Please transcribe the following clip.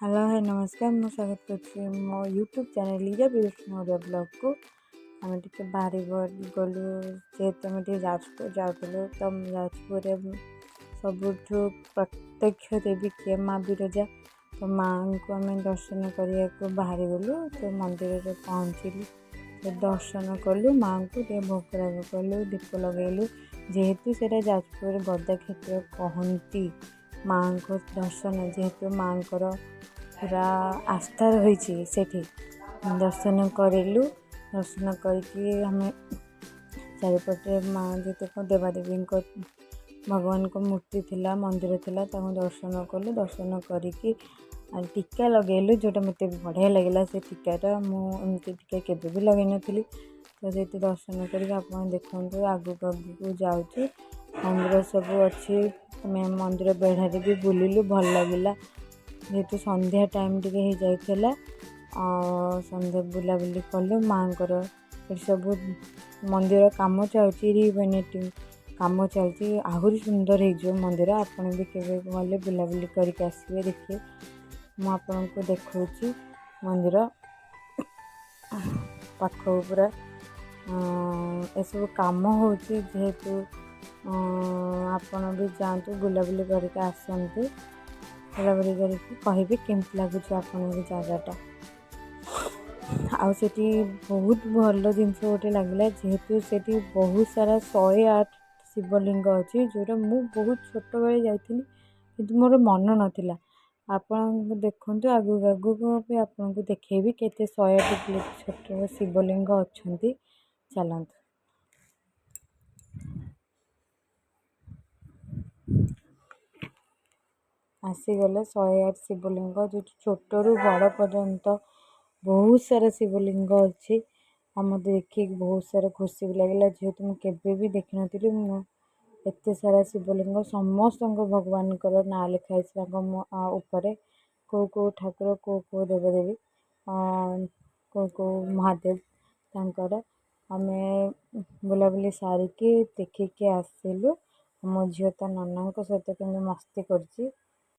Hello high ନମସ୍କାର, ମୁଁ ସ୍ୱାଗତ କରୁଛି ମୋ ୟୁଟ୍ୟୁବ୍ ଚ୍ୟାନେଲ୍ ଲିଜା ପ୍ରିୟଦର୍ଶିନୀ ଓଡ଼ିଆ ବ୍ଲଗ୍କୁ। ଆମେ ଟିକେ ବାହାରି ଗଲୁ, ଯେହେତୁ ଆମେ ଟିକେ ଯାଜପୁର ଯାଉଥିଲୁ। ତ ଯାଜପୁରରେ ସବୁଠୁ ପ୍ରତ୍ୟକ୍ଷ ଦେବୀ କିଏ? ମା ବିରଜା। ତ ମାଆଙ୍କୁ ଆମେ ଦର୍ଶନ କରିବାକୁ ବାହାରିଗଲୁ। ତ ମନ୍ଦିରରେ ପହଞ୍ଚିଲୁ, ତ ଦର୍ଶନ କଲୁ ମାଆଙ୍କୁ, ଟିକେ ଭୋଗରାଗ କଲୁ, ଦୀପ ଲଗାଇଲୁ। ଯେହେତୁ ସେଇଟା ଯାଜପୁର ଗଦା କ୍ଷେତ୍ର କହନ୍ତି, ମାଆଙ୍କ ଦର୍ଶନ ଯେହେତୁ ମାଆଙ୍କର ପୁରା ଆସ୍ଥା ରହିଛି, ସେଠି ଦର୍ଶନ କରିଲୁ। ଦର୍ଶନ କରିକି ଆମେ ଚାରିପଟେ ମା ଯେତେକ ଦେବାଦେବୀଙ୍କ ଭଗବାନଙ୍କ ମୂର୍ତ୍ତି ଥିଲା, ମନ୍ଦିର ଥିଲା, ତାଙ୍କୁ ଦର୍ଶନ କଲୁ। ଦର୍ଶନ କରିକି ଟୀକା ଲଗାଇଲୁ, ଯେଉଁଟା ମୋତେ ବଢ଼ିଆ ଲାଗିଲା ସେ ଟୀକାଟା। ମୁଁ ଏମିତି ଟୀକା କେବେ ବି ଲଗାଇ ନଥିଲି। ତ ସେଇଠି ଦର୍ଶନ କରିକି ଆପଣ ଦେଖନ୍ତୁ, ଆଗକୁ ଆଗକୁ ଯାଉଛି, ମନ୍ଦିର ସବୁ ଅଛି। ଆମେ ମନ୍ଦିର ବେଢ଼ାରେ ବି ବୁଲିଲୁ, ଭଲ ଲାଗିଲା। ଯେହେତୁ ସନ୍ଧ୍ୟା ଟାଇମ୍ ଟିକେ ହେଇଯାଇଥିଲା, ଆଉ ସନ୍ଧ୍ୟା ବୁଲାବୁଲି କଲୁ ମାଆଙ୍କର। ଏଠି ସବୁ ମନ୍ଦିର କାମ ଚାଲୁଛି, ରିଭେନେଟିଂ କାମ ଚାଲିଛି, ଆହୁରି ସୁନ୍ଦର ହେଇଯିବ ମନ୍ଦିର। ଆପଣ ବି କେବେ ଗଲେ ବୁଲାବୁଲି କରିକି ଆସିବେ, ଦେଖିବେ। ମୁଁ ଆପଣଙ୍କୁ ଦେଖାଉଛି ମନ୍ଦିର ପାଖକୁ ପୁରା ଏସବୁ କାମ ହେଉଛି। ଯେହେତୁ ଆପଣ ବି ଯାଆନ୍ତୁ, ବୁଲାବୁଲି କରିକି ଆସନ୍ତୁ, ବୁଲାବୁଲି କରିକି କହିବେ କେମିତି ଲାଗୁଛି ଆପଣଙ୍କୁ ଜାଗାଟା। ଆଉ ସେଠି ବହୁତ ଭଲ ଜିନିଷ ଗୋଟେ ଲାଗିଲା, ଯେହେତୁ ସେଠି ବହୁତ ସାରା 108 ଶିବଲିଙ୍ଗ ଅଛି, ଯେଉଁଟା ମୁଁ ବହୁତ ଛୋଟବେଳେ ଯାଇଥିଲି କିନ୍ତୁ ମୋର ମନ ନଥିଲା। ଆପଣ ଦେଖନ୍ତୁ, ଆଗକୁ ଆଗକୁ ବି ଆପଣଙ୍କୁ ଦେଖେଇବି କେତେ 108 ଛୋଟ ଶିବଲିଙ୍ଗ ଅଛନ୍ତି। ଚାଲନ୍ତୁ। ଆସିଗଲେ 108 ଶିବଲିଙ୍ଗ, ଯେଉଁଠି ଛୋଟରୁ ବଡ଼ ପର୍ଯ୍ୟନ୍ତ ବହୁତ ସାରା ଶିବଲିଙ୍ଗ ଅଛି। ଆଉ ମୋତେ ଦେଖିକି ବହୁତ ସାରା ଖୁସି ବି ଲାଗିଲା, ଯେହେତୁ ମୁଁ କେବେ ବି ଦେଖିନଥିଲି ମୁଁ ଏତେ ସାରା ଶିବଲିଙ୍ଗ। ସମସ୍ତଙ୍କ ଭଗବାନଙ୍କର ନାଁ ଲେଖା ହେଇଛି ତାଙ୍କ ଉପରେ, କେଉଁ କେଉଁ ଠାକୁର, କେଉଁ କେଉଁ ଦେବାଦେବୀ, କେଉଁ କେଉଁ ମହାଦେବ ତାଙ୍କର। ଆମେ ବୁଲାବୁଲି ସାରିକି ଦେଖିକି ଆସିଲୁ। ମୋ ଝିଅ ତା ନନାଙ୍କ ସହିତ କେମିତି ମସ୍ତି କରୁଛି।